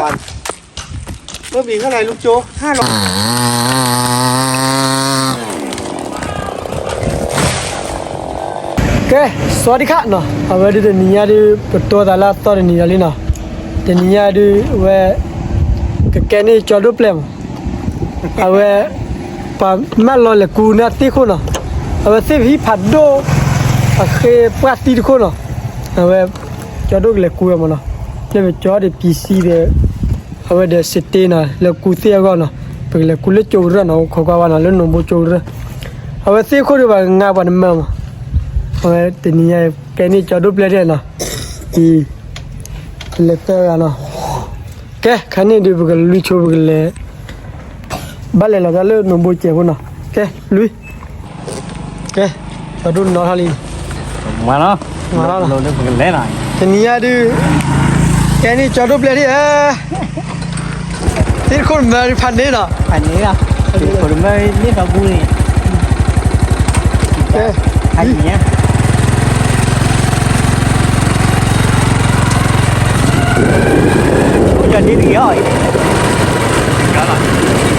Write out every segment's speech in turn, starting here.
မ့ၢ်ဘံၣ်ခါလၢလူကၠိ ဟါလီၤ ကဲ စဝၤဒံခါနီၤ, အဝဲဒုးတနံၤညါဒုး ပတိသးလၢအသီတနံၤဒီးလံနီၤ, တနံၤညါဒုး အဝဲ ကကဲန့ၢ်ကၠီဒိၣ်ပျဲၢ်မး, အဝဲ ပှၤမၢလီၤလဲၤကူန့ၢ်သ့ၣ်ခိၣ်နီၤ, အဝဲသ့ၣ်ပဟံၣ်ဖးဒိၣ် အဃ့ပှၢ်သံတခိၣ်နီၤ, အဝဲ ကၠီဒိၣ်ကလဲၤကူဝဲမးနီၤ, လၢပကၠီဒံးပံစံဒီး အဝဲဒီးစတ့နီၤ လၢကူသ့ၣ်အဂီၢ်နီၤ, ပကလဲၤကူလၢကၠိကရၢၢ်နီၤ, အိၣ်ခိးကွၢ်ဝဲနီၤ လၢနိၣ်ဘိကၠိကရၢၢ်, အဝဲသ့ၣ်ခိၣ်ဒုးပှၤကငါပှၤတမၢမး, အဝဲတနံၤညါကဲန့ၢ်ကၠီဒိၣ်ပျဲၢ်ဒဲးနီၤ, အံၤ လဲၤသၢဂၤနီၤ, ကဲ ခါန့ၣ်ဒုး ပကလွံၢ်ဆိ ပကလဲၤ ဘၣ်လဲၤလီၤတၢ်လၢနိၣ်ဘိကဲးဖိနီၤ, ကဲ လွံၢ် ကဲ ကၠီဒိၣ်နီၤထီၣ်လံ, မၤလီၤ မၤလီၤလီၤ ပကလဲၤနီၤ, တနံၤညါဒုး ကဲန့ၢ်ကၠီဒိၣ်ပျဲၢ်ဒဲးဧါ, သ့ၣ်တခိၣ်တမၢဒုးဖးန့ၣ်နီၤ, ဖးန့ၣ်လီၤ, သ့ၣ်တခိၣ်တမၢန့ၢ်ဒီးပူၤန့ၣ်, ကဲ ဖးန့ၣ် အိၣ်ယၤဒ်တဂ့ၤအီၤအံၤ,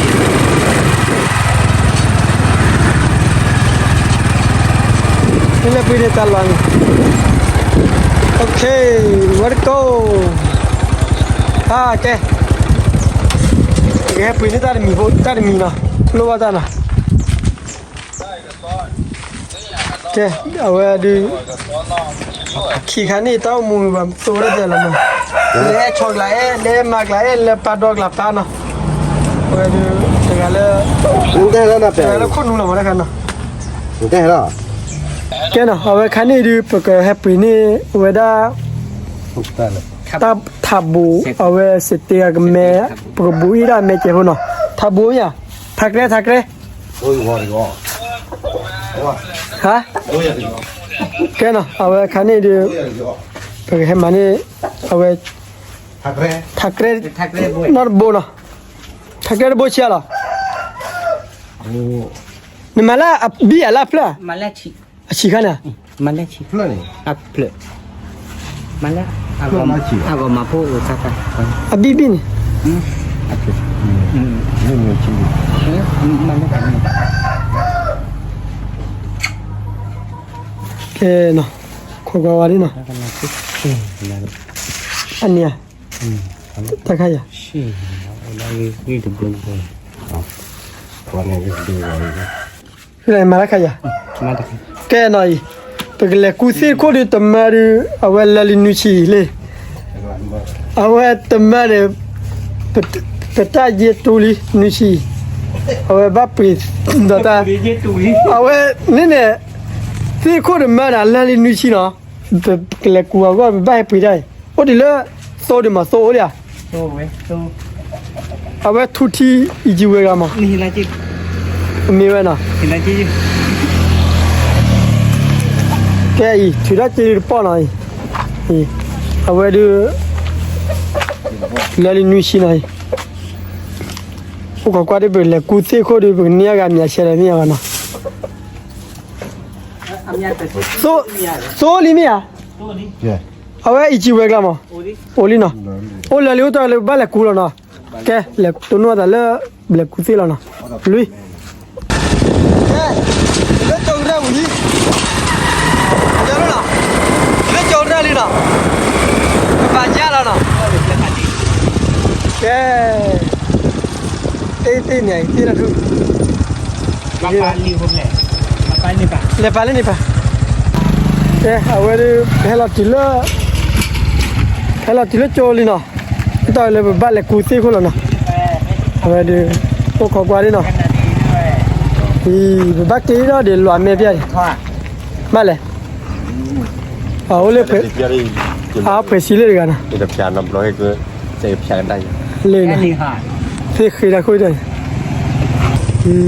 မ့ၢ်လၢပှ့ၤန့ၣ်တၢ်လီၢ်န့ၣ်, OK, let's go, ကဲ, ကဟဲပှ့ၤန့ၢ်တၢ်တမံၤဖိ တၢ်တမံၤနီၤ, လိၣ်ဘၣ်တၢ်နီၤ. ကဲ အဝဲဒုး ခံခါန့ၣ် တၢ်အိၣ်မူဘၣ်သိဝဲဒၣ်လီၤမး, လဲၤဆီၣ်ကျးအဲၣ် လဲၤမၤကျးအဲၣ် လဲၤပာ်ဒီကျးပာ်နီၤ, အဝဲဒုး တဂၤလၢ တဂၤလၢခိၣ်နူာ်လီၤမးတခါနီၤ, ကဲနီၤ အဝဲခါန့ၣ်ဒုး ပကဟဲပှ့ၤန့ၢ်ဝဲဒၣ် တၢ်ထးဘိး အဝဲစတ့အကမဲ, ပကဘိးအံၣ်ဒၣ်မဲကဲးဖိနီၤ, ထးဘိးမ့ၢ်ဧါ, ထးကျဲ ထးကျဲ ဟါ, ကဲနီၤ အဝဲခါန့ၣ်ဒုး ပကဟဲမၤန့ၢ် အဝဲ ထးကျဲ နီတဘိနီၤ, ထးကျဲတဘိဆံးလီၤ, နမၤလၢအဘံၣ်အလၢအဖျၢၣ်, အဆံးခါန့ၣ်, မၤလၢအဆံး, အဖျၢၣ်, မၤလၢ အဂီၢ်မၤဖိအိၣ်သၣ်သၣ်, အဘံၣ်ဘံၣ်န့ၣ်, အဖျၢၣ်, မၤလၢ ကဲနီၤ, ခိးကွၢ်ဝဲဒ်နီၤ, အန့ၣ်ဧါ, တၢ်ခါယၤ, မၤတၢ်ခါယၤ, ကဲနီၤအံၤ, ပကလဲၤကူသ့ၣ်ခိၣ်ဒုးတမၢဒုး အဝဲလၢာ်လံနွံဆံလံ, အဝဲတမၢန့ၣ် ပတၢ်ယဲၢ်တူလံနွံဆံ, အဝဲဘၣ်ပှ့ၤဒီးတၢ်, အဝဲန့ၣ်န့ၣ်, သ့ၣ်ခိၣ်တမၢန့ၣ် လၢာ်လံနွံဆံနီၤ, ပကလဲၤကူအဂီၢ် ပဘၣ်ဟဲပှ့ၤတၢ်အံၤ, အိၣ်ဒံးလၢ သိဒံးမး သိအိၣ်လံဧါ, အဝဲထူထံအံၤကံဝဲဂၤမး, မ့ၢ်ဝဲနီၤ, ကဲအံၤ ထုးထီၣ်က့ဒုးတပီၢ်နီၤအံၤ, အဝဲဒုး လၢာ်လံနွံဆံနီၤအံၤ, အိၣ်ခိးကွၢ်ဒ်ပကလဲၤကူသ့ၣ်ခိၣ်ဒုး ပကန့ၢ်အဂၤမ့ၢ်အဆဲးဒီးမ့ၢ်အဂၤနီၤ, သိလံမ့ၢ်ဧါ, အဝဲအံၤကံဝဲကျါမး, အိၣ်လံနီၤ, အိၣ်လၢာ်လံအိၣ်တ့ၢ်လၢဘၣ်လဲၤကူလီၤနီၤ, ကဲ လဲၤတိၢ်နီၣ်သးလၢ လဲၤကူသ့ၣ်လီၤနီၤ, လွံၢ် ကဲ, လၢကၠီကရၢၢ်ပူၤလံ, ကၠီလီၤနီၤ, လၢကၠီကရၢၢ်လံနီၤ, ပပာ်ကၢ်လီၤနီၤ, ကဲ, သ့ၣ်သ့ၣ်န့ၣ် သ့ၣ်လၢထူ, လဲၤပာ်လၢန့ၣ်ပာ်, ကဲ အဝဲဒုး ဟဲလီၤတုၤလၢ ဟဲလီၤတုၤလၢကၠိလံနီၤ, တၢ်လၢပဘၣ်လဲၤကူသ့ၣ်ခိၣ်လီၤနီၤ, အဝဲဒုး အိၣ်ခိးကွၢ်ဒ်နီၤ, အံၤ ပဘၣ်က့ၤထီၣ်ဒံးလွးမဲာ်ဖျၢၣ်န့ၣ်, ဘၣ်လဲၣ်, အအိၣ်လၢ အဖှဲးဆံလၢတဂၤနီၤ, လၢန့ၣ်, သ့ၣ်ဃ့တၢ်ခိၣ်တၢ်န့ၣ်, သ့ၣ်ဃ့တခိၣ်ဃီတၢ်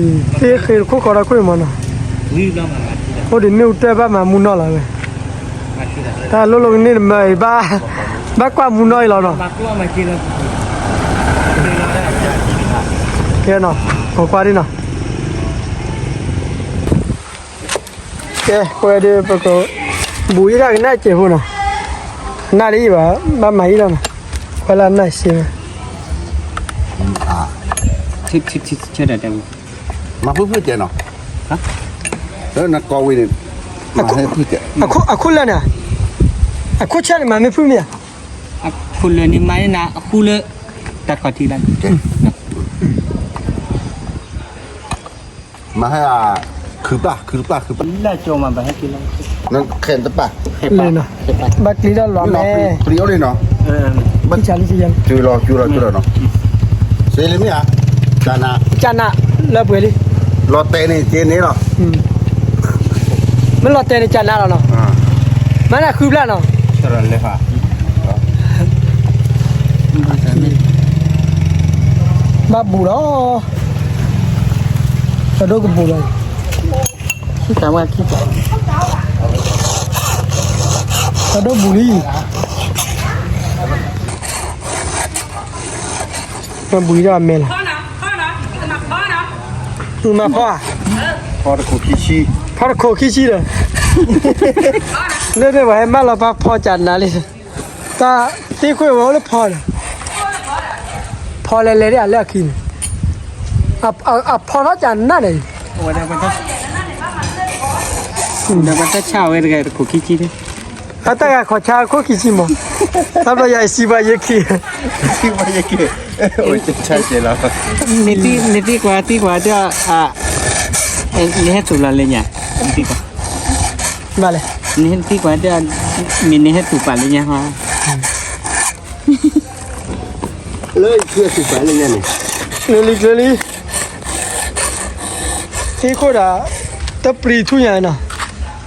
ခိၣ်မးနီၤ, အိၣ်ဒံးမ့ၣ်အူတၢ်ဘၣ်မၤမူနီၢ်လီၤဝဲ, တၢ်လိၣ်လိာ်ကန့ၢ်တမၢအံၤ ဘၣ်ကွၢ်မူနီၢ်အံၤလီၤနီၤ, ကဲနီၤ, ခိးကွၢ်ဒ်နီၤ ကဲ ပဝဲဒၣ်ပက ဘူးအံၤတၢ်ကနၣ်စဲးဖိနီၤ, ကနၣ်ဒ်အံၤဘၣ် ဘၣ်မၤအံၤလီၤနီၤ, ကွၢ်လၢအနၢ်စ့ဝဲ, ဆၢဒီးတဲဝံၤ, မၤဖုၣ်ဖုၣ်တဲနီၤ, ဟါ, နကိးဝံၤန့ၣ်, မၤဖုၣ်ဖုၣ်တဲ, အခိၣ်လၢာ်န့ၣ်, အခိၣ်ဆၢန့ၣ်မၤမ့ၢ်ဖုၣ်မ့ၢ်ဧါ, အခိၣ်လၢာ်န့ၣ်မၤန့ၢ်နၤအဃူလၢ တၢ်ခီၣ်ထံးလၢ မၤဟဲ, ခုပၢ် ခုတပၢ် ခုပၢ်, လၢကၠီမၤဘၣ်ဟဲက့ၤလီၤ, ခဲတပၢ်, ဘၣ်ကျံၤတၢ်လီၤမဲ, ပျံၤအိၣ်လံနီၤ, ကၠီလံကၠီ, ကၠီလီၤ ကၠီလီၤနီၤ, စ့လံမ့ၢ်ဧါ, ကၠနး, ကၠနး, လၢပှဲၤလံ, လီၤတဲာ်န့ၣ်က့ၤန့ၣ်လီၤ, မ့ၢ်လီၤတဲာ်န့ၣ်ကၠနးလီၤနီၤ, မ့ၢ်နၤဃုဖျၢၣ်နီၤ, ဘၣ်ဘူးလီၤ, ပဒိၣ်ကဘူးလီၤ, ပဒိၣ်ဘူးလံ, ပဘူးဒီးအမဲလီၤ, မၤဖီဧါ, ဖီတခိၣ်ခံဆံ, ဖီတခိၣ်ခံဆံဒီး, လၢန့ၣ်ပှၤဟဲမၢလီၤပၢ်ဖီကၠနးလံ တၢ်သ့ၣ်ခိၣ်ဝဲအိၣ်လၢဖီန့ၣ်, ဖီလဲၤလဲၤဒ်အလၢအခံန့ၣ်, အဖီထီၣ်ကၠနးန့ၣ်, ဝဲတၢ်ဆၣ်ဝဲတဂၤတခိၣ်ခံဆံ, အတၢ်ဂၤခီၣ်ဆါခိၣ်ခံဆံမး, တၢ်ဘျီယၤအစံးဘၣ်ယဲခံ, စံးဘၣ်ယဲခံ, ဆၣ်ကဲလီၤ, နသံကွၢ်သံကွၢ်တၢ်, နဟဲသူၣ်လီၤလၢညါ, နသံကွၢ်, ဘၣ်လဲၣ်, နသံကွၢ်တၢ်, မ့ၢ်နဟဲသူၣ်ပာ်လၢညါဟီ လၢယသူၣ်ပာ်လၢညါန့ၣ်, ကျၢၤလံကျၢၤလံ, သ့ၣ်ခိၣ်ဒီး, တပျံၤထူညါနီၤ,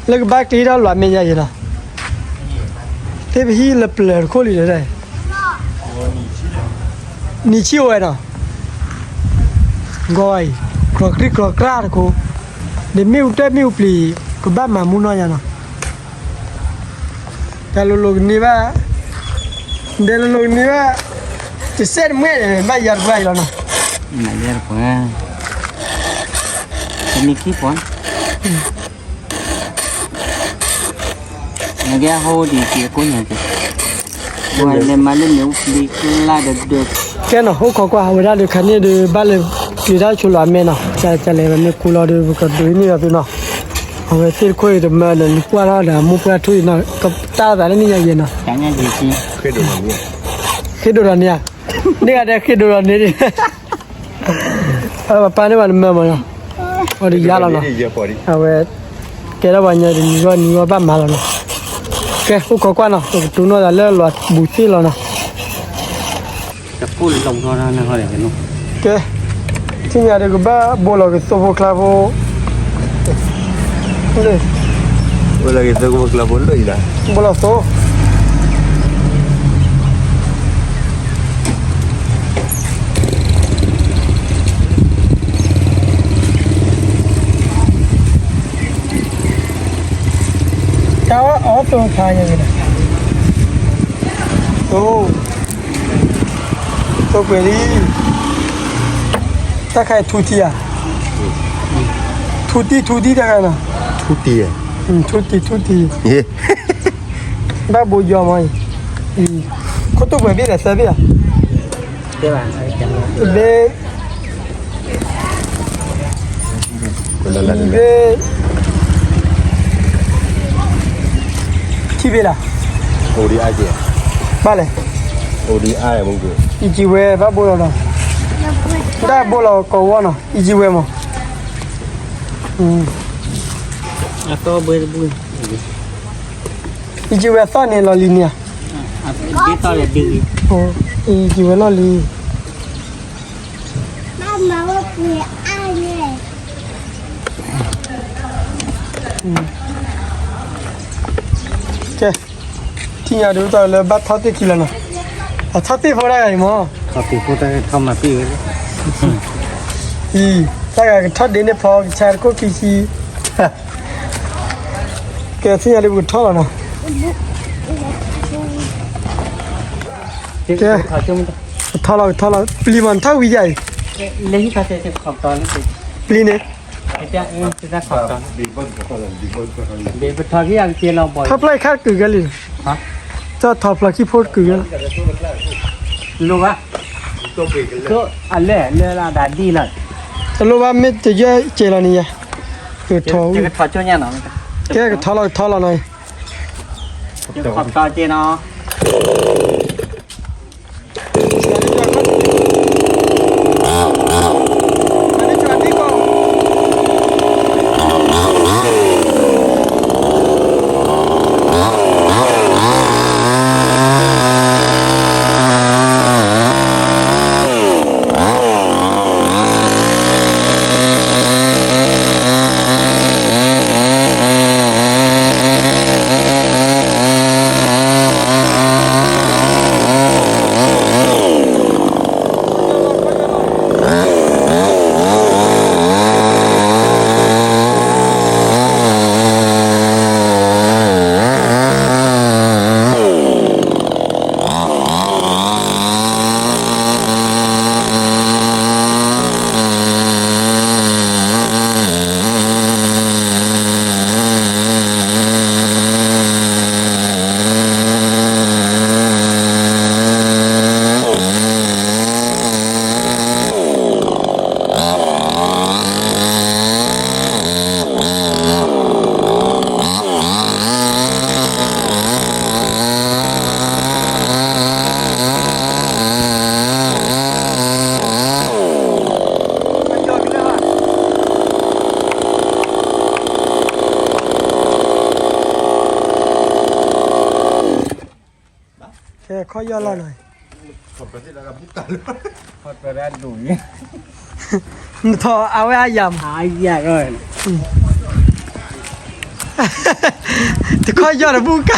လၢကဘၣ်ကျ့ထီၣ်လွးမဲာ်ညါယဲနီၤ, သ့ၣ်ပဟံၣ်လၢပျၢၤတခိၣ်လံဒီး, နံၣ်ဆံအိၣ်ဝဲနီၤ, ဂီၤအံၤ, ကြီကြံကြီကြၢ်တခိၣ်, ဒီးမ့ၣ်အူတၢ်မ့ၣ်အူပျံၤ, ကဘၣ်မၤမူနီၢ်ညါနီၤ တၢ်လိၤလိၤကန့ၢ်ဘၣ်, ဒဲလိၤလိၤကန့ၢ်ဘၣ်, တစဲးတမှဲၣ်န့ၣ် ဘၣ်ယၤတပှၢ်အံၤလီၤနီၤ, ဘၣ်ယၤတပှၢ်, တမံၤခံပှၢ်, နကဲဟိဒံးက့ၤအကိးညါက့ၤ, ဝဲလဲၤမၤလၢမ့ၣ်အူပျံၤကျါဒီးဒီး, ကဲနီၤ အိၣ်ခိးကွၢ် အဝဲဒၣ်ဒီးခါန့ၣ်ဒီး ဘၣ်လဲၤက့ၤတၢ်ဆိလီၤအမဲနီၤ, ကလဲၤဝဲမ့ၢ်ခူလီၤဒီး ပကဒုးန့ၢ်အီၤသုနီၤ, အဝဲသ့ၣ်တခိၣ်အံၤတမၢဒီး နကွၢ်ထီၣ်ဒီးအမိၢ်ပှၢ်ထူအံၤနီၤ ကတၢ်သးလၢနံၣ်ညါယဲနီၤ, ဃ့ဒိၣ်ဒီးန့ၣ်ဧါ, န့ၢ်ဂၤဒဲးဃ့ဒိၣ်ဒီးန့ၣ် ပပၢ်န့ၢ်ဘၣ်နမၢမးနီၤ, အီၤဒီးယါလီၤနီၤ, အဝဲ, ကဲထီၣ်ပှၤညီဒီးနံၤဂီၢ်နံၤဂီၢ်ဘၣ်မၤလီၤနီၤ, ကဲ အိၣ်ခိးကွၢ်နီၤ ပကတိၢ်နီၣ်သးလၢလွးဘူးသ့ၣ်လီၤနီၤ, ကဲ, ထံၣ်ညါဒီးကဘၣ်ဘိလီၤက့ၤသိဖိကျါဖိ လၢ, ဘိလီၤက့ၤသိဖိကျါဖိလၢအံၤလီၤ, ဘိလီၤသိ တၢ်အီၣ်သိခါယဲၢ်ဂ့ၤလီၤ, သိ, သိကွဲးလံ, တၢ်ခါအံၤထူတံၢ်ဧါ, ထူတံၢ် ထူတံၢ်တၢ်ခါနီၤ, ထူတံၢ်, ထူတံၢ် ထူတံၢ်, ဘၣ်ဘိယီၤမးအံၤ, ခိၣ်တိၢ်ပှဲၤဘ့ၣ်လဲၣ်သၢဘ့ၣ်ဧါ, ဘ့ၣ် ဘ့ၣ်, ခံဘ့ၣ်လီၤ, ဘၣ်လဲၣ်, အံၤကံဝဲဘၣ်ဘိလီၤနီၤ, တၢ်ဘိလီၤကီးဝီနီၤ အံၤကံဝဲမး, အံၤကံဝဲအသီၣ်န့ၣ်လီၤလံန့ၣ်ဧါ, အံၤကံဝဲလီၢ်လံ ကဲ, ထံၣ်ညါဒုးတၢ်လၢဘၣ်ထီၣ်တ့ၢ်ခံလီၤနီၤ, အထီၣ်တ့ၢ်ဖိတၢ်ဂၤအံၤမး, ထီၣ်တ့ၢ်ဖိတၢ်ဂၤထီၣ်မၤပ့ၢ်ဝဲလၢ, အံၤ, တၢ်ဂၤကထီၣ်ဒ့န့ၢ်ဖီကဆါတခိၣ်ခံဆံ, ကဲထံၣ်ညါဒုးပကထီၣ်လီၤနီၤ, ကဲ, ကထီၣ်လီၤ ကထီၣ်လီၤ ပျံၤမး နထီၣ်ဝံၤယၤအံၤ, ပျံၤန့ၣ် ထီၣ်ဖျီၣ်ခါတကုာ်ကဲလံ, ထီၣ်ဖျီၣ်ခံဖိတကုာ်ကဲလံ, လိၣ်ဘၣ်, အလဲၢ်လၢလၢဒၣ်ဒ်လီၤ, တလိၣ်ဘၣ်မ့ၢ်တယဲၢ်ကဲလီၤန့ၣ်ယဲ, ကထီၣ်, ကထီၣ်ကၠိညါနီၤ, ကဲကထီၣ်လီၤကထီၣ်လီၤနီၤ, ကထီၣ်ကၠိနီၤ. ကဲ ခီၣ်ယီၢ်လီၤနီၤ, နထီၣ်အဝဲအယၤမး, တခီၣ်ယီၢ်တဘူၣ်ကါ,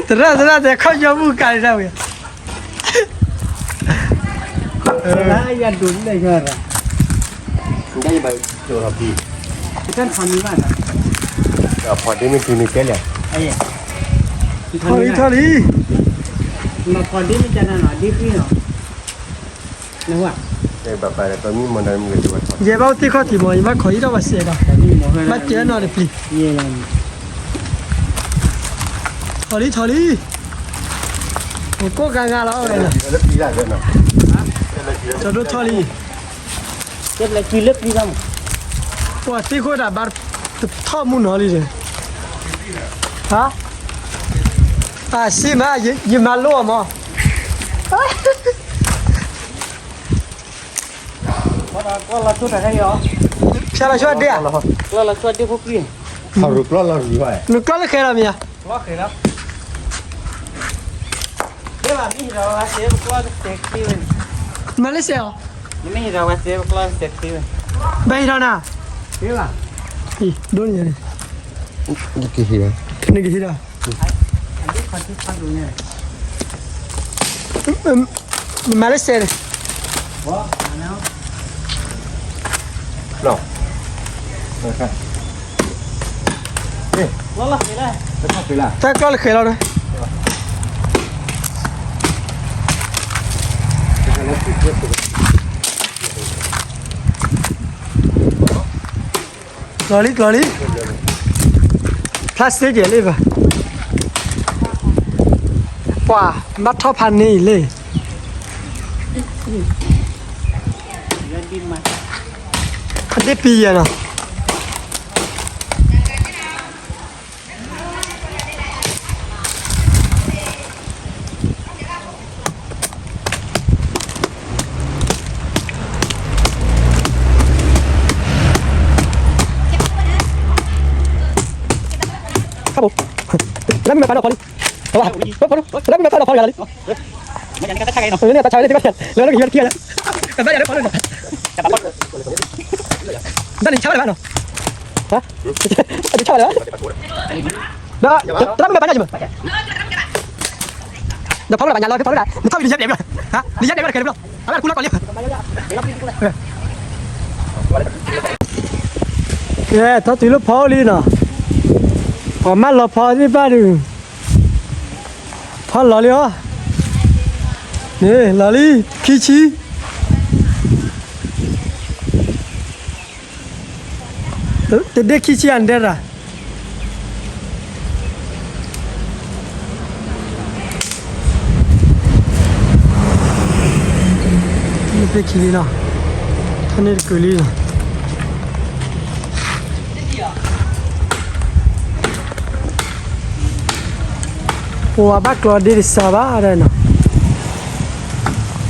သရၣ်သရၣ်တဲခီၣ်ယီၢ်ဘူၣ်ကါဒၣ်ဝဲ, ယၤဒိၣ်န့ၣ်ယၤရၣ်, ဒ်ယဘၣ်ကၠိၤထီၣ်ဖံး, ဖီဒ့မ့ၢ်တုၤန့ၣ်ကဲလၢာ်, ထီၣ်လံထီၣ်လံ, မ့ၢ်ဖီဒ့မ့ၢ်ကနၣ်နီၤ ဒ့ဖံးနီၤ, ယဲဘၣ်အိၣ်သ့ၣ်ခီၣ်ထံးမး ယဘၣ်အိၣ်သ့ၣ်ခီၣ်ထံးမး ယဘၣ်ခိးယံၣ်ထီၣ်ဝဲစဲးဒီး, ဘၣ်ကဲနီၤတပျံၤ, ထီၣ်လံထီၣ်လံ, အိၣ်ကိးဂၤဂၤလီၤဝဲနီၤ, ကၠီဒိၣ်ထီၣ်လံ, ပှၤသ့ၣ်ခိၣ်ဒၣ်ဘၣ်တထီၣ်မူနီၤလံဒီး, ဟါ, အစ့မး ယမၤလိအီၤမး, ဖျါလီၤဆိဒ့ဧါ, နကျီလၢဃဲလီၤမ့ၢ်ဧါ, မၤလၢစဲးအီၤ, ဘၣ်ဟ့ၣ်ထီၣ်နၤ, ဒိၣ်န့ၣ်, နကဟ့ၣ်ဒီး မၤလၢစဲးန့ၣ်, တၢ်ကျီလၢဃဲလီၤဒီး, ကျီလံကျီလံ, plastic လၢဘၣ်, ပှၤဘၣ်ထီၣ်ဖးန့ၢ်အံၤလံ, အဒ့ပံယဲနီၤ. တၢ်မ့ၢ်မၤဖးဒီးဖီလံ, တၢ်မ့ၢ်မၤဖးဒီးဖီလံ, လၢကဟံးဝဲတခံလၢ, လၢကဟံးဝဲတခံလၢ, တၢ်န့ၣ်ဆါဝဲလၢဘၣ်နီၤ, တၢ်မ့ၢ်မၤဖးန့ၣ်ယမၤ, ဒီးဖီလံဘၣ်ညါလီၤ ဖီလံဘၣ်, နထီၣ်ဝံၤနယဲၢ်ပျဲးဘၣ်, နယဲၢ်ပျဲးဘၣ်တခဲဘျီ, အဝဲကူလီၤကီးလံ, ကဲ ထီၣ်တုၤလၢဖီလံနီၤ, ပှၤမၢလီၤဖီသ့ၣ်တဖၣ်ဒုး, ဖီလီၤလံအီၤ, န့ၣ်လီၤလံ, ခံဆံ, တဒ့ခံဆံအဒဲရၣ်. သ့ၣ်ခံလံနီၤ, ထီၣ်န့ၢ်တကုာ်လံနီၤ. ပဝဲဘၣ်ကျီဒ့တစှၤဘၣ်ဒၣ်နီၤ,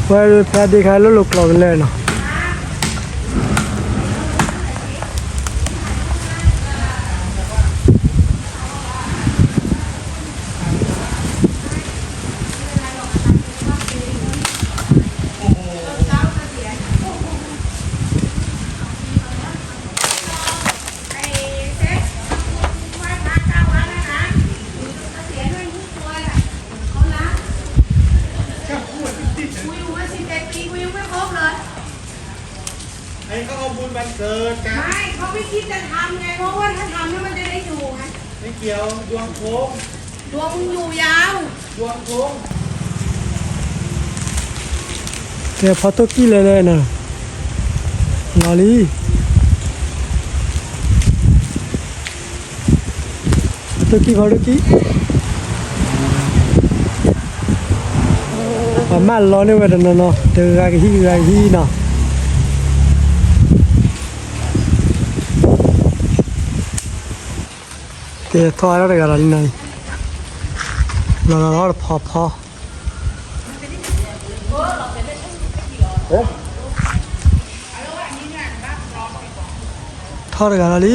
ဝဲဖဲဒ့ခါလိၣ်လိာ်ကျီကလၢာ်နီၤ. ကဲဖီထိၣ်ကံၣ်လဲၤလဲၤနီၤ, လီၤလံ. ဖီထိၣ်ကံၣ် ဖီထိၣ်ကံၣ်, ပှၤမၢလီန့ၢ်ဝဲတနီၤနီၤ တဂၤကဟံၣ်တဂၤကဟံၣ်နီၤ. ကဲထီၣ်အါထီၣ်တဂၤလီၤလံနီၤ, လီၤလီၤလီၤတဖီဖီ ထီၣ်တဂၤလီၤ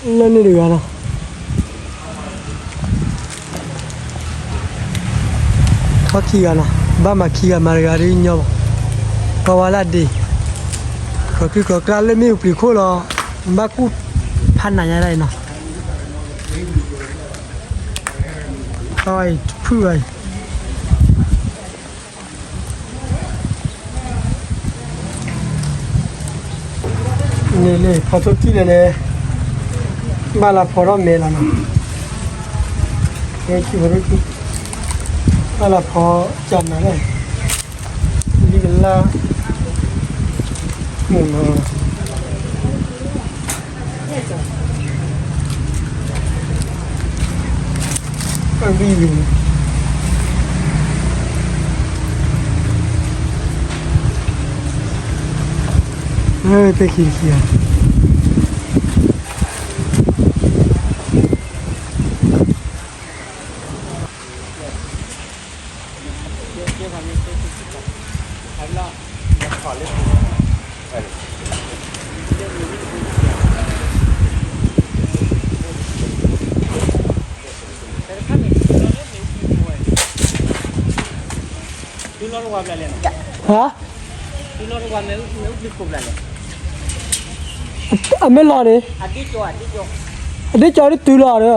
လံ, လၢန့ၣ်တဂၤနီၤ, ထီၣ်ခံဂၤနီၤ, ဘၣ်မၤခံဂၤမၤတဂၤဒ်ညီဘၣ်, ကီဝါလၢဒ့, ဃီၤခုဃီၤကျါလၢမ့ၣ်အူပျံၤခိၣ်လီၤ, ဘၣ်ကူၣ်ဖးနးညါဒၣ်အံၤနီၤ, ထီၣ်အံၤတဖုၣ်ဘၣ်အံၤ န့ၣ်လၢဖီထိၣ်ကံၣ်လဲၤလဲၤ, ဘၣ်လၢဖီထီၣ်မဲာ်လီၤနီၤ, ဖီထိၣ်ကံၣ်, ဘၣ်လၢဖီကၢ်နၤလဲၣ်, လံကလၢ်, မုၢ်နီၤ အဂံၢ်ဂ့ၤ, သ့ၣ်ခံတခံဧါ. ဟါ, အမ့ၢ်လီၤန့ၣ်, အဒ့ကၠီဒ်တုၤလီၤဒီး နတရၣ်, နတရၣ်ဖီၣ်ဃာ်တ့ၢ်ဃံ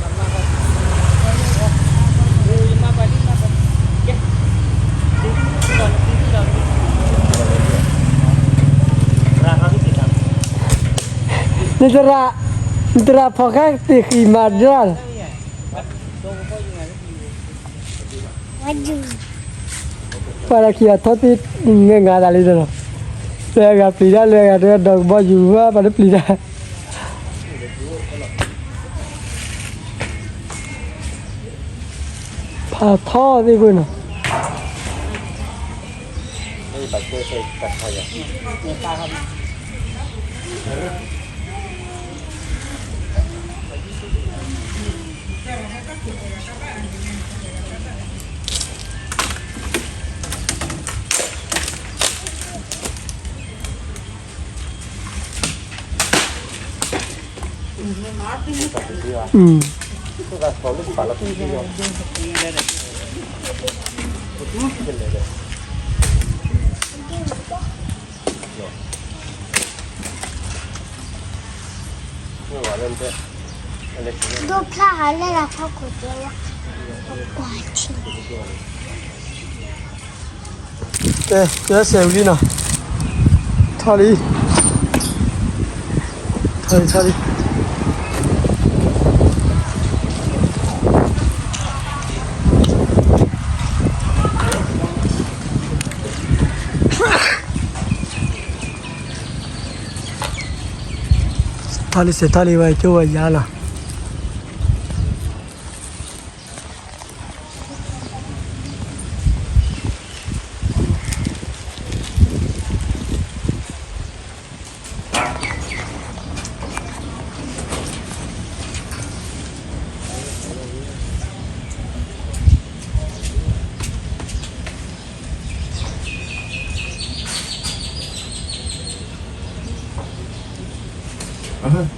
မၤဒၣ်လီၤ. ပှၤလၢခံဂၤထီၣ်တ့ၢ် မ့ၢ်ငါသးလံဒီးလီၤ, လၢအဂၤပျံၤတၢ် လၢအဂၤတဒီးကဘီယူၤဝဲ ပှၤတပျံၤတၢ် ဖးထီသ့ၣ်ခိၣ်နီၤ. ဒိၣ်ဖျါဟးလၢလၢ်ဖီခိၣ်တဲ, ကဲ ကဲစဲးဝံၤလံနီၤ, ထီၣ်လံ, ထီၣ်လံ ထီၣ်လံ. ထီၣ်လံ စဲးထီၣ်လံ ဝဲကၠိဝဲယါလီၤ. ဘူးတမ့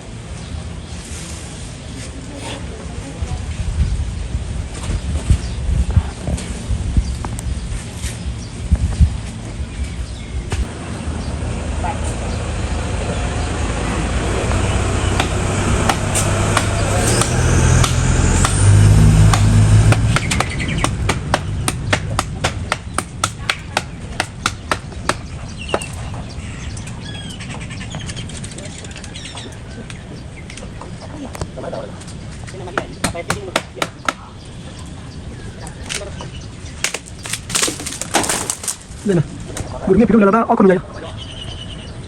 ၢ်ဖံးဒိၣ်လဲၤလီၤ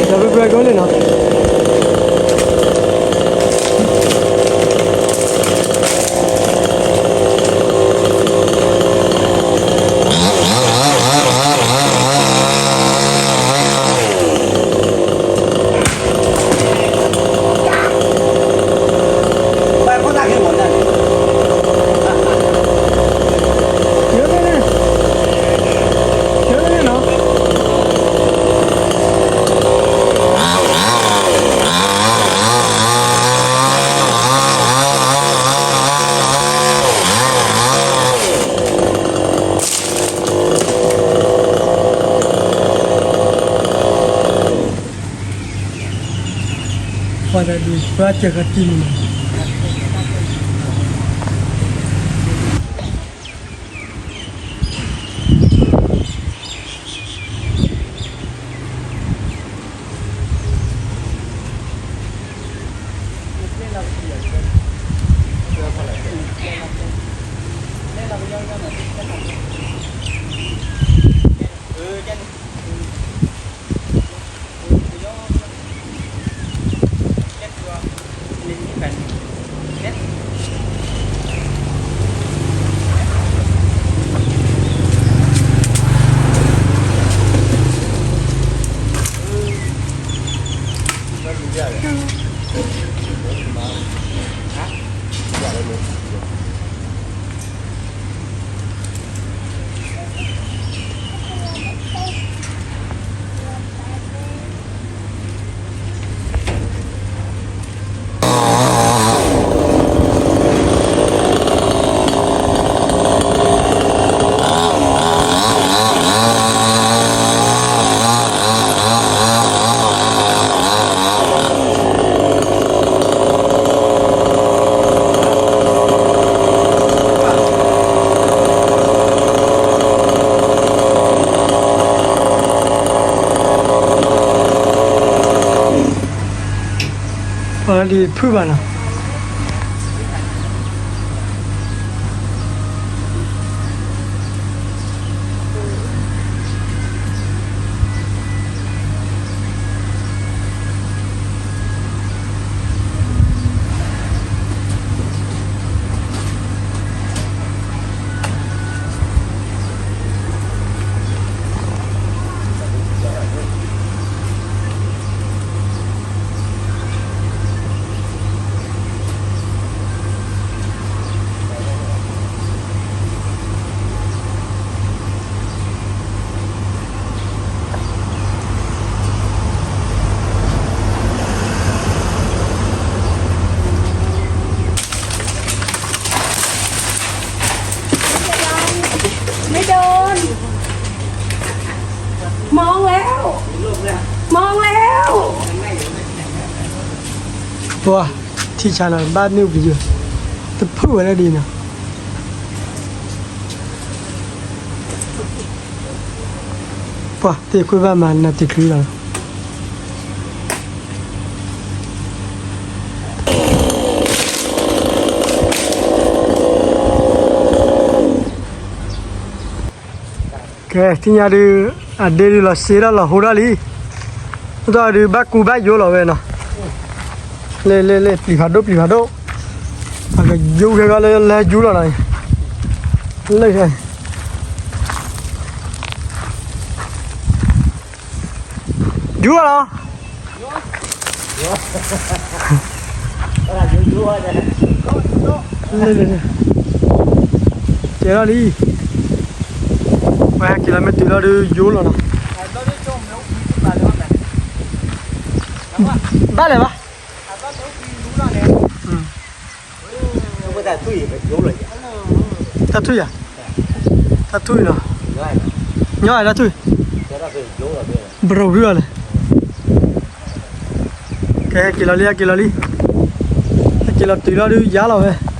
တၢ်အီၣ်ခိၣ်မံၤညါယီၤ ဒီးပပှဲၤကီးလံနီၤ ပှၤတၢ်ဒုးပှၤစၢၤဃာ်တံၢ်မုၢ် ပှၤဒ်ဖုၣ်ဘၣ်နီၤ ไม่โดน มองแล้ว มองแล้ว ပှၤ ထံဆါနီၤ ဘၣ်မ့ၣ်အူပယိၤ တဖုၣ်ဝဲလၢဒ်နီၤ ပှၤ တ့ၢ်ခွ့ဘၣ်မၤနၤတ့ၢ်ချံလီၤ ကဲ ထံၣ်ညါဒုး အဒ့ဒုးလီၤစ့ထီၣ်လီၤဟိထီၣ်လံ မ့ၢ်တၢ်ဒုးဘၣ်ကူဘၣ်ယိလီၤဝဲနီၤ လ့ၣ်လ့ၣ်လ့ၣ် ပျံၤဖးဒိၣ်ပျံၤဖးဒိၣ် အကယူၤခဲကီးလၢလဲၤယူလီၤနီၤ လၢ ယူလီၤလီၤ ယူယူယူ လ့လ့လ့, ကဲထီၣ်လံ, ပှၤဟဲက့ၤလီၤမ့ၢ်တုၤလီၤဒုးယိလီၤနီၤ, ဘၣ်လဲၣ်ဘၣ်, တၢ်ထွံၣ်ယၤ, တၢ်ထွံၣ်နီၤ, ညီတၢ်ထွံၣ်, ဘရီဂုၢ်အီၤလဲၣ်, ကဲဟဲက့ၤလီၤလံ ဟဲက့ၤလီၤလံ, ဟဲက့ၤလီၤတုၤလီၤဒုးယါလီၤဝဲ.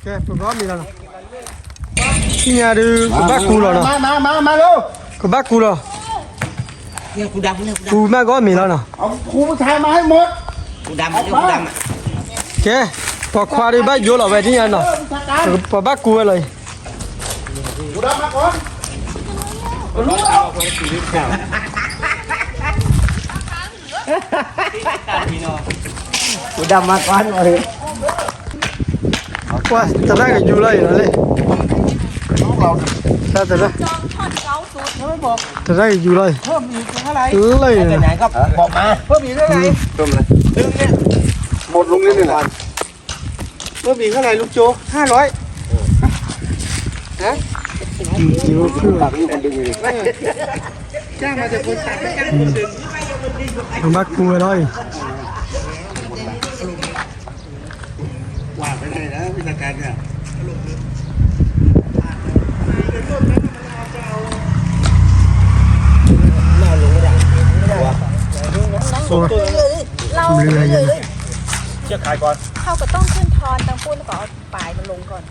ကဲ ပဘၣ်မ့ၤလီၤနီၤ, ထံၣ်ညါဒုး ကဘၣ်ကူလီၤနီၤ, ကဘၣ်ကူလီၤ, ကူမးကီမ့ၤလီၤနီၤ, ကဲ ပိာ်ခွါဒုးဘၣ်ယိလီၤဝဲဒ်ညါနီၤ, ပဘၣ်ကူဝဲလီၤအံၤ ပှၤသရၣ်ကယူၤလီၤအံၤလီၤလံ, သရၣ်, သရၣ်ကယူၤလီၤအံၤ, လၢအံၤ, เพิ่มอีกเท่าไหร่ ลูกโจ ห้าร้อย ฮะ จ้างมาจากคนตัด จ้างคนดึง ဘၣ်ကူဝဲလီၤအံၤ กว่าไปได้นะวิชาการเนี่ย เรา เรืออยู่นะ เชือกขายก่อน เขาก็ต้องขึ้นทอนตังปุ้นแล้วก็เอาปลายมันลงก่อน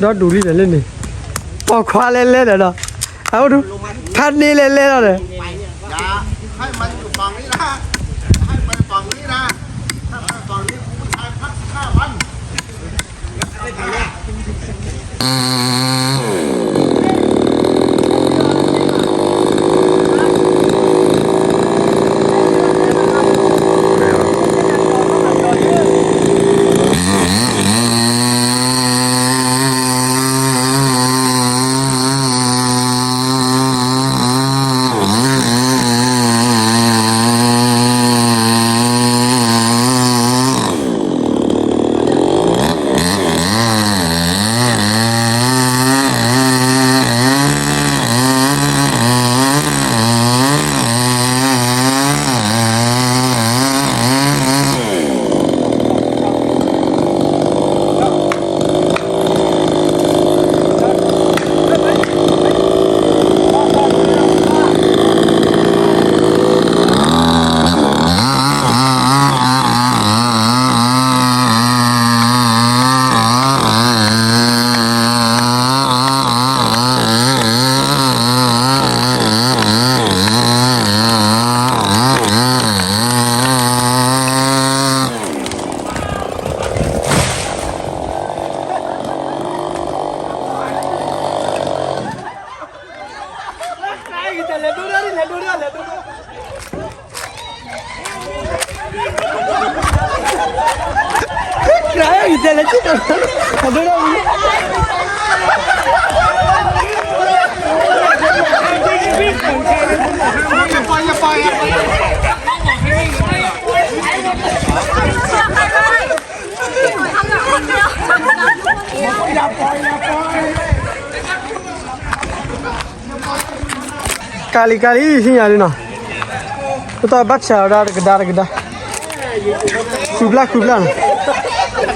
ဒီဒူၣ်လံဒီးလၢန့ၣ်, ပိာ်ခွါလဲလဲဒီးဒီး, အအိၣ်ဒူၣ်, ဖးန့ၢ်လဲလဲလီၤဒီး, อย่าให้มันอยู่ฝั่งนี้นะ อย่าให้มันอยู่ฝั่งนี้นะ ถ้ามันอยู่ฝั่งนี้ กูผู้ชายพัดสิบห้าวัน ကၢ်လံ ကၢ်လံ ဟံၣ်ညါလံနီၤ, ပတဘၣ်ဆဲးလီၤဒၣ်တကဒါတကဒါ, ဃုဘျၣ်ဃုဘျၣ်နီၤ,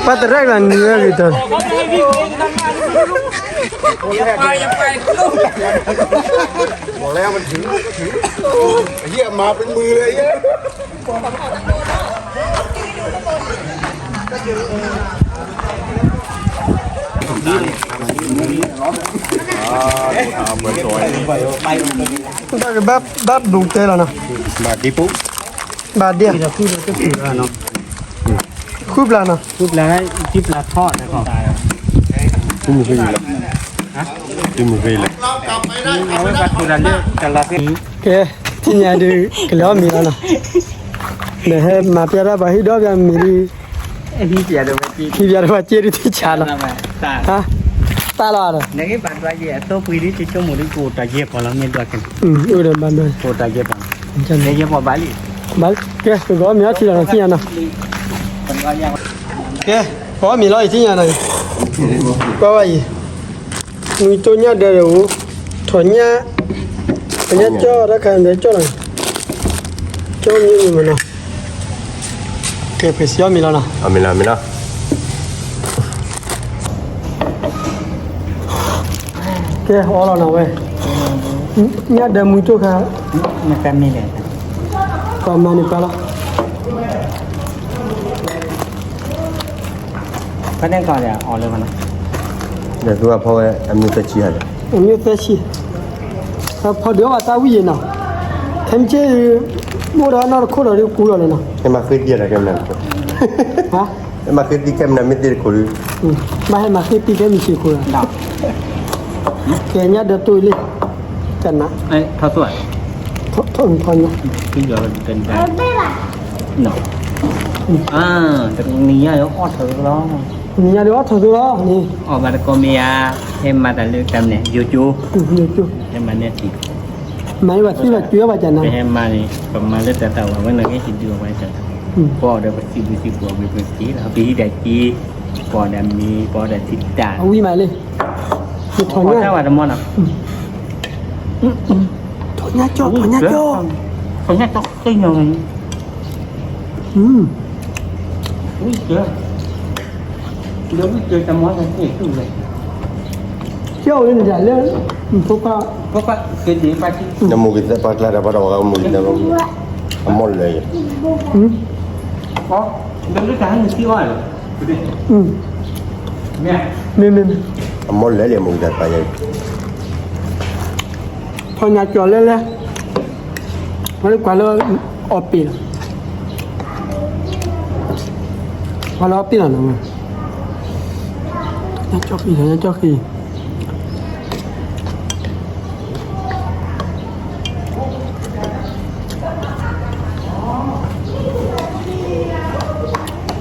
ပတရဲၣ်လၢနံၤဝဲဂ့ၤတၢ် ဘၣ်ဒိတဲလီၤနီၤ, ဘၣ်ဒ့, ဃုဘျၣ်နီၤ, ဃုဘျၣ်, ဃုဘျၣ်ထီၣ်, ကဲ, ထံၣ်ညါဒုး ကလီၤမံၤလီၤနီၤ, ဒီးဟဲမၤပျဲတၢ်ပှၤဟံၣ်ဒီဘၣ်မံၤဒုး, ဟံၣ်ပျဲတဝဲစ့ဒုးထံၣ်ဆါလီၤ, တၢ်လီၤဒီး အိၣ်ဒီးဘၣ်ဒိ, ကဲ, ပဂီၢ်မ့ၤအီထံလီၤနီၤ ထံၣ်ညါနီၤ, ကဲ, ပဂီၢ်မ့ၤလီၤအံၤထံၣ်ညါနီၤ, ကွၢ်ဝဲအံၤ, မုၢ်တိၢ်ညၣ်ဒၢးဒီးအိၣ်, ထီၣ်ညၣ်, ထီၣ်ညၣ်ကၠီၣ်တၢ်ခါဒီးကၠီၣ်လီၤ, ကၠီၣ်မ့ၢ်မ့ၢ်မနီၤ, ကဲ, ပစံးအီၣ်မ့ၤလီၤနီၤ, ကဲ, အီလီၤနီၤဝဲ, ညၣ်ဒၢးမုၢ်တိၢ်ခါ, ပှၤမၤန့ၣ်ပှၤလီၤ. ဖဲန့ၣ်ကီးဒီးအီၤလၢမနီၤ, ဒီးသူကဖီဝဲအမ့ၢ်သၢဆံဟါဒီး, အမ့ၢ်သၢဆံ, ဖီဒုးအီၣ်ဘၣ်တၢ်ဝံၣ်ယဲနီၤ, ခဲမုၢ်ဆ့ၣ်, အိၣ်ဒီးနီၢ်တခိၣ်ဒီးဒုးကူလီၤလၢနီၤ, ဟဲမၤဃ့တံၢ်ဒီးခဲမနၤ, ဟါ, ဟဲမၤဃ့တံၢ်ခဲမနၤမ့ၢ်သ့ၣ်တခိၣ်ဒုး, ဘၣ်ဟဲမၤဃ့တံၢ်ခဲမုၢ်ဆ့ၣ်ခိၣ်ဒီး, ကဲညၣ်ဒၢးတိၢ်အံၤလံ, ကနၤ, ထီၣ်ညၣ်, နံၤညါဒီးအီၣ်ထီၣ်သိလီၤ, အီၣ်ဘၣ်တကီၢ်မ့ၢ်ဧါ, ဟဲမၤတၢ်လၢတၢ်မနုၤလဲၣ်, ယိၤကၠိ, ဟဲမၤန့ၢ်သံ, မၤဘၣ်သံဘၣ်ကၠိဘၣ်ကနၤ, ပဟဲမၤန့ၣ် ပမၤလၢတၢ်သးဝံၣ်ဝဲန့ၣ် ကဟ့ၣ်ဒုးအီၣ်ဝဲတၢ်, ပအီၣ်ဒီးပစံးဘျုးစံးဖှိၣ်ဝံၤပက့ၤလီၤ, ပဟံးတၢ်က့ၤ, ပအီၣ်ဒီးမ့ၤ ပအီၣ်ဒီးထံတၢ်, အဝံၣ်မးလံ, ပထီၣ်ညၣ်, ထီၣ်ညၣ်ကၠီၣ် ထီၣ်ညၣ်ကၠီၣ်, ထီၣ်ညၣ်ကၠီၣ်, ဝံၣ်ကၢ, ကၠီၣ်ဝဲန့ၣ်ဒၣ်လၢ, ဖိခွါ, နမိၢ်ကသ့ၣ်ပာ်ကျါဒီးပှၤဒီးဝဲမိၢ်ကသ့ၣ်, အမိၢ်လဲၤ, မ့ၢ်မ့ၢ်မ့ၢ်, အမိၢ်လဲၤလံ အမိၢ်ကသ့ၣ်ပာ်ယဲ, ထီၣ်ညၣ်ကၠီၣ်လဲၣ်လဲၣ်, ပှၤလၢကွၢ်လၢ, အီၣ်ပ့ၣ်လီၤ, ပှၤလၢအီၣ်ပ့ၣ်လီၤနီၤ, ထီၣ်ညၣ်ကၠီၣ်ဃံ, ထီၣ်ညၣ်ကၠီၣ်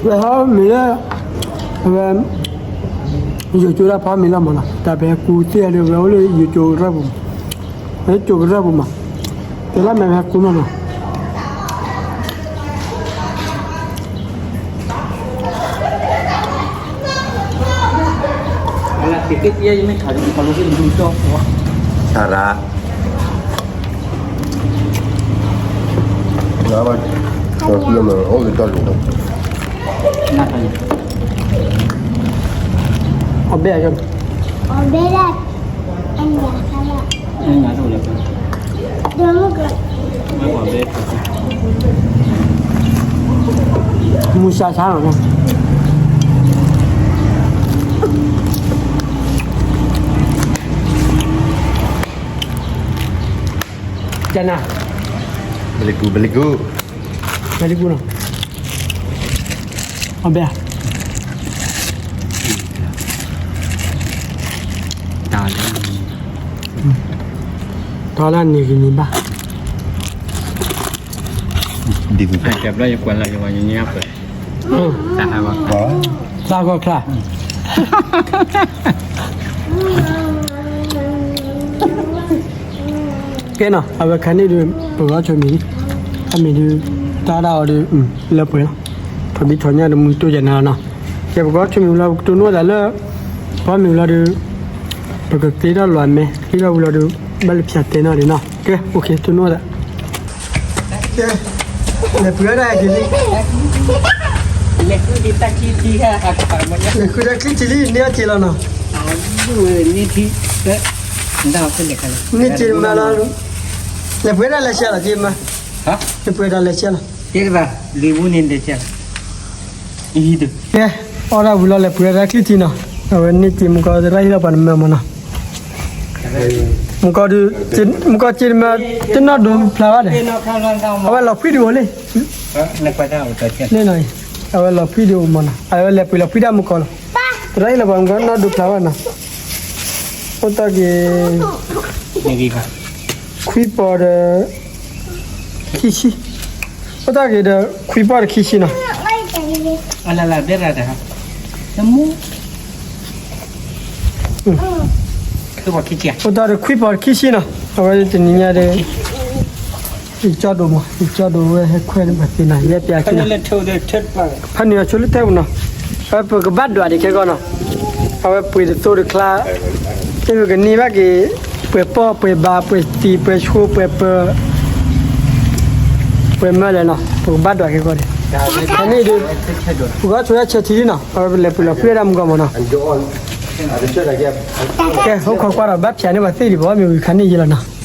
ဃံ ဝဲဟီမ့ၢ်လၢ, အဝဲ, ယိၤကၠိတၢ်ဖီမ့ၤလီၤမးနီၤ, တၢ်ပဲကူသ့ၣ်ဒီး ဝဲအိၣ်လၢယိၤကၠိကရၢၢ်ပူၤ, ဝဲကၠိကရၢၢ်ပူၤမး, တဲလၢမဲာ်ဝဲကူမးနီၤ. ဆၣ်ရၣ်, အီၣ်ဘဲၣ်, မုၢ်ဆါဆါလီၤ, ကနၤ, ဘလီကူ, ဘလီကူ, ဘလီကူနီၤ, အီၣ်ဘဲၣ်, တၢ်လၢ, တၢ်လၢန့ၣ်ဂ့ၤန့ၣ်ဘၣ်, ဒ်ကူ, တၢ်ဘျီယကွၢ်လၢယဝၤညါပၢၢ်, တၢ်ဟးဂီၤ, သးဂီၤချါ ကဲနီၤ အဝဲခါန့ၣ်ဒီး ပဂီၢ်ဆိမံၤလံ, အမံၤဒုး တၢ်ဒၣ်အီၤဒီး လၢပှဲၤလီၤ, ထီၣ်ဘံထီၣ်ညၣ်ဒီးမုၢ်တိၢ်ယၤနၤလီၤနီၤ, ကဲပဂီၢ်ဆိမံၤလီၤ ပကတိၢ်နီၣ်သးလၢ ပှၤမံၤလီၤဒီး ပကသ့ထီၣ်လီၤအမဲ သ့ထီၣ်ဝံၤလီၤဒီး ဘၣ်လၢဖၠးတဲနီၤဒံးနီၤ, ကဲ အိၣ်ခ့ တိၢ်နီၣ်သး ကဲ လဲၤပှ့ၤဝဲဒၣ်က့ၤလံ, လဲၤဃုဒၣ်ချံထံလံ န့ၢ်အီၣ်က့ၤလီၤနီၤ, န့ၢ်က့ၤမးလီၤ, လဲၤပှ့ၤဒၣ်လဲၤဆဲးလီၤက့ၤမး, လဲၤပှ့ၤဒၣ်လဲၤဆဲးလီၤ, ကဲ အီၣ်ဒၣ်ဝံၤလီၤလဲၤပှ့ၤဝဲဒၣ်ချံထံနီၤ, အဝဲန့ၢ်က့ၤမုၢ်ကီၢ်သရၣ်ဟ့ၣ်လီၤပှၤနမၢမၢနီၤ မုၢ်ကီၢ်ဒုး, မုၢ်ကီၢ်က့ၤတမၢ တနီၢ်ဒိးဖျါဘၣ်ဒီး, အဝဲလီၤဖှံဒုးအိၣ်လံ, လၢနီၤအံၤ, အဝဲလီၤဖှံဒုးအိၣ်မးနီၤ အဝဲလဲၤပှ့ၤလီၤဖှံဒၣ်မုၢ်ကီၢ်လီၤ, သရၣ်ဟ့ၣ်လီၤပှၤမုၢ်ကီၢ်နီၢ်ဒိးဖျါဘၣ်နီၤ, အိၣ်တ့ၢ်က့ၤ ခွံပီၤဒီး ခံဆံ, အိၣ်တ့ၢ်က့ၤဒီး ခွံပီၤဒီးခံဆံနီၤ အိၣ်တ့ၢ်ဒီးခွံပီၤခံဆံနီၤ, အဝဲတနံၤညါဒီး ယကၠီဒိၣ်မး ယကၠီဒိၣ်ဝဲဟဲခွဲးန့ၣ် ပှၤသ့နၤ ယဲပျးက့ၤနီၤ, ဖးနုာ်အဆိလၢထဲပူၤနီၤ, အဝဲပကဘၣ်ဒွးဒံးခဲကီၢ်နီၤ, အဝဲပှ့ၤတသိတချါ, မ့ၢ်ပကန့ၢ်ဘၣ်က့ၤ ပှဲၤပီၢ်ပှဲၤဘး ပှဲၤသံးပှဲၤဆိပှဲၤပၢၤ ပှဲၤမၢလဲၣ်နီၤ ပကဘၣ်ဒွးခဲကီၢ်န့ၣ်, ဖဲန့ၣ်ဒီး ပကီၢ်ဆိဒၣ်ဆဲးထံလံနီၤ အဝဲပလဲၤပှ့ၤလီၤဖှံဝဲဒၣ်မုၢ်ကီၢ်မးနီၤ, ကဲ အိၣ်ခိးကွၢ်ဒီး ဘၣ်ဖၠးန့ၢ်ပှၤသ့ၣ်ဒံးဘၣ် မ့ၢ်ဝံၤခါန့ၣ်ယံၤလီၤနီၤ တဲလီၤတကျီလံနီၤအံၤ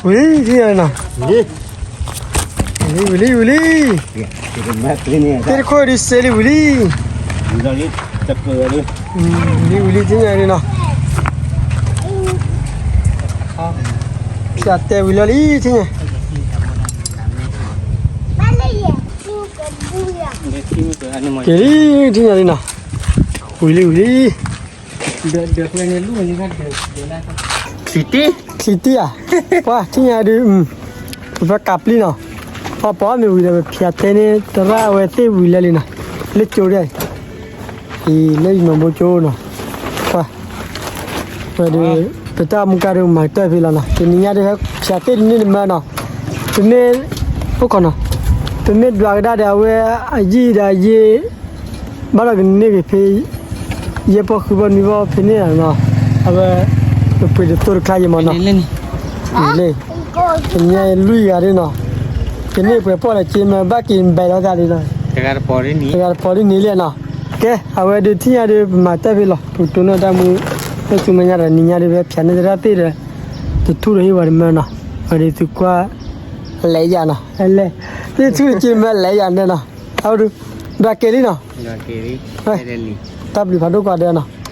ဝံၤလံ ထံၣ်ညါလံနီၤ, ဝံၤလံ ဝံၤလံ, သ့ၣ်တခိၣ်ဒုးစ့လံ ဝံၤလံ, ဝံၤလံ ဝံၤလံ ထံၣ်ညါလံနီၤ, ဖၠးတဲဝံၤလၢလံ ထံၣ်ညါ, က့ၤလံ ထံၣ်ညါလံနီၤ, ဝံၤလံ ဝံၤလံ ချံတံၢ်, ချံတံၢ်ဧါ, ပှၤထံၣ်ညါဒုး, ပကးပျံၤနီၤ, ပှၤပိာ်မ့ၢ်ဝံၤဒီး ပဖၠးတဲန့ၢ်သရၣ်အဝဲသ့ၣ်ဝံၤလၢလံနီၤ, လၢကၠိဒၣ်အံၤ, လၢယနီၢ်ဘိကၠိနီၤ, ပှၤ, ဝဲဒုး, ပတၢ်မူကါဒုးမၤကတၢၢ်ဖဲလီၤနီၤ, တနံၤညါဒုးဟဲဖၠးသ့ၣ်တန့ၢ်တမၢနီၤ, ပမ့ၢ်, အိၣ်ခိးနီၤ, ပမ့ၢ်ဒွးကဒါဒီးအဝဲအယံာ်ဒီးအယ့ၢ် ဘၣ်ဒီးကန့ၢ်က့ၤဖဲ ယဲၢ်ပီၢ်ဃုပီၢ်နွံပီၢ်ဖဲန့ၣ်နီၤ, အဝဲ ပပှ့ၤတသိတခါယမ့ၢ်နီၤ, လၢ ကညါလွံၢ်ဂၤဒ်နီၤ, ကန့ၢ်ပှဲၤပီၢ်ဒီးက့မ့ၢ်ဘၣ်က့ၤဘဲးလိာ်သးလံနီၤ, တဂၤတပီၤဒ်န့ၣ်လံနီၤ, ကဲ အဝဲဒုးထံၣ်ညါဒုး ပမၤတၢ်ဖဲလီၤ ပကတိၤနီၣ်တၢ်မူ, လၢသူမဲာ်ညါဒီးနံၤညါဒုး ဖဲဖၠးန့ၢ်သရၣ်သ့ၣ်ဒီး တထူၣ်ဒီးဟ့ၣ်ဝဲတမၢနီၤ, ဝဲဒုးသုကွၢ် လဲၤယၤနီၤ, လဲၤ, သ့ၣ်ထူၣ်တက့မ့ၢ်လဲၤယၤန့ၣ်နီၤ, အဝဲဒုး, ဒွးက့ၤလံနီၤ, တၢ်ဘျုးဖးဒိၣ်ကွၢ်ဒဲးနီၤ.